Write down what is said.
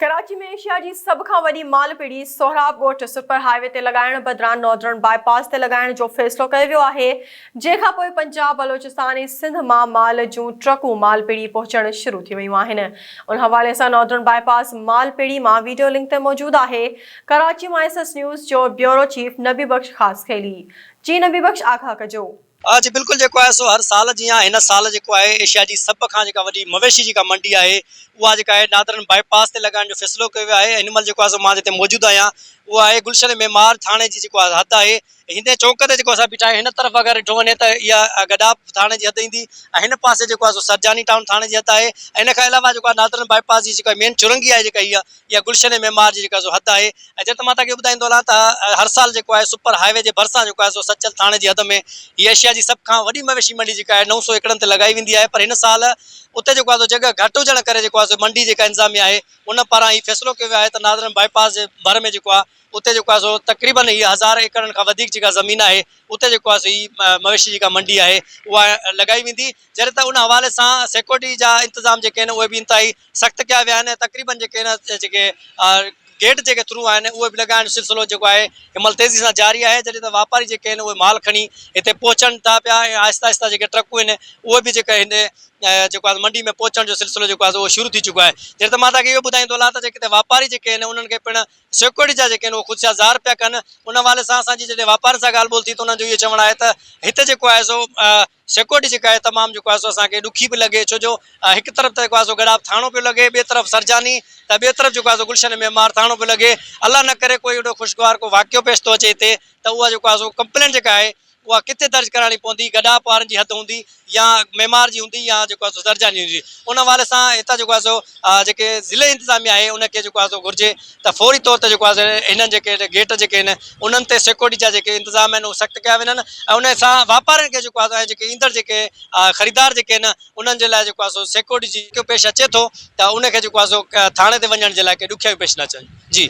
Karachi ۾ Asia جي سڀ کان وڏي مال پيڙهي سهراب ڳوٺ سپر هاء وي تي لڳائڻ بدران ناردرن باء پاس تي لڳائڻ جو فيصلو ڪيو ويو آهي، جنهن کان پوء پنجاب، بلوچستان ۽ سنڌ مان مال جون ٽرڪون مال پيڙهي پهچڻ شروع ٿي ويون آهن. ان حوالي سان ناردرن باء پاس مال پيڙهي مان ويڊيو لنڪ تي موجود آهي ڪراچي مان ايس ايس نيوز جو بيورو چيف نبي بخش خاصخيلي. جي نبي بخش آگاهه ڪجو. جي بلڪل جيڪو آهي سو هر سال جيان هن سال جيڪو آهي ايشيا جي سڀ کان جيڪا وڏي مويشي جيڪا منڊي آهي اها جيڪا آهي نادرن بائي پاس تي لڳائڻ جو فيصلو ڪيو ويو آهي هن مهل جيڪو آهي سو مان جتي موجود آهيان اهو آهي گلشن معمار ٿاڻي جي جيڪو آهي حد آهي هن چوڪ تي جيڪو اسان بيٺا آهيون هن طرف اگر ڏٺو وڃي ته اها گڏاپ ٿاڻي جي حد ايندي ۽ هن پاسي جيڪو آهي سو سرجاني ٽائون ٿاڻي جي حد آهي ۽ ان کان علاوه جيڪو آهي نادرن بائي پاس جي جيڪا مين چورنگي آهي جيڪا هي اها گلشن معمار جي جيڪا سو حد آهي ۽ جڏهن ته مان توهان کي ٻڌائيندو هلان ته هر سال جيڪو آهي سپر هاء وي جي ڀرسان جيڪو آهي سو سچل ٿاڻي جي حد ۾ هي ايشيا جي سڀ کان وڏي مويشي منڊي جيڪا آهي 900 ايڪڙن تي لڳائي ويندي آهي پر هن سال اتي جيڪو آهي سو جڳهه گهٽ هجڻ ڪري جيڪو آهي سو منڊي جيڪا انتظاميا آهي ان پاران هي فيصلو ڪيو ويو آهي ته نادرن بائي پاس جي ڀر ۾ جيڪو آهي اتي جيڪو آهي سو تقريبن هي هزار ايڪڙن کان وڌيڪ جيڪا زمين آهي اتي جيڪو آهي سو هي مويشي جيڪا منڊي آهي اها لڳائي ويندي جڏهن ته ان حوالي سان سيڪيورٽي جا انتظام جيڪي آهن اهي به انتهائي سخت ڪيا ويا آهن ۽ تقريبن جيڪي آهن جيڪي گيٽ جيڪي ٿرو آهن اهي به لڳائڻ جو سلسلو جيڪو آهي هن مهل تيزي سان جاري آهي جڏهن ته واپاري جيڪي آهن اهي مال کڻي هتي پهچن ٿا پيا ۽ آهستي آهستي جيڪي ٽرڪون آهن اهي به جيڪي هن جيڪو آهي منڊي ۾ پهچڻ جو سلسلو جيڪو آهي اهو شروع ٿي چڪو آهي جڏهن ته مان توهان کي اهو ٻڌائيندو هلان ته جيڪي واپاري جيڪي آهن انهن کي پڻ سيڪيورٽي جا جيڪي آهن اهي خدشا ظاهر پيا ڪن ان حوالي سان اسان جي جڏهن واپارين سان ڳالهه ٻولهه ٿي ته انهن جو اهو چوڻ آهي ته هتي جيڪو آهي سو سيڪيورٽي جيڪا آهي تمام جيڪو آهي سو اسان کي ڏکي پئي لڳي ڇو جو هڪ طرف ته جيڪو آهي سو گڏاپ ٿاڻو پيو لڳي ٻئي طرف سرجاني ته ٻئي طرف جيڪو آهي سو گلشن معمار ٿاڻو پيو لڳي الله نه ڪري ڪوئي اهڙو خوشگوار ڪو واقعو پيش ٿو اچي هتي ته اها جيڪو آهي سو ڪمپلين جيڪا آهي اها ڪٿي درج ڪرائڻي پوندي گڏاپ وارن جي حد هوندي يا معمار جي هوندي يا جيڪو آهي سو سرجاني جي هوندي ان حوالي سان هتان جيڪو آهي سو جيڪي ضلعي انتظاميا آهي ان کي جيڪو آهي سو گهرجي ته فوري طور تي جيڪو آهي سو هنن جيڪي گيٽ جيڪي آهن انهن تي سيڪيورٽي جا جيڪي انتظام آهن اهي سخت ڪيا وڃن ۽ ان سان واپارين کي جيڪو آهي جيڪي ايندڙ جيڪي خريدار جيڪي آهن انهن جي لاء جيڪو آهي سو سيڪيورٽي جي پيش اچي ٿو ته ان کي جيڪو آهي سو ٿاڻي تي وڃڻ جي لاء ڪي ڏکيائيون پيش نه اچن جي.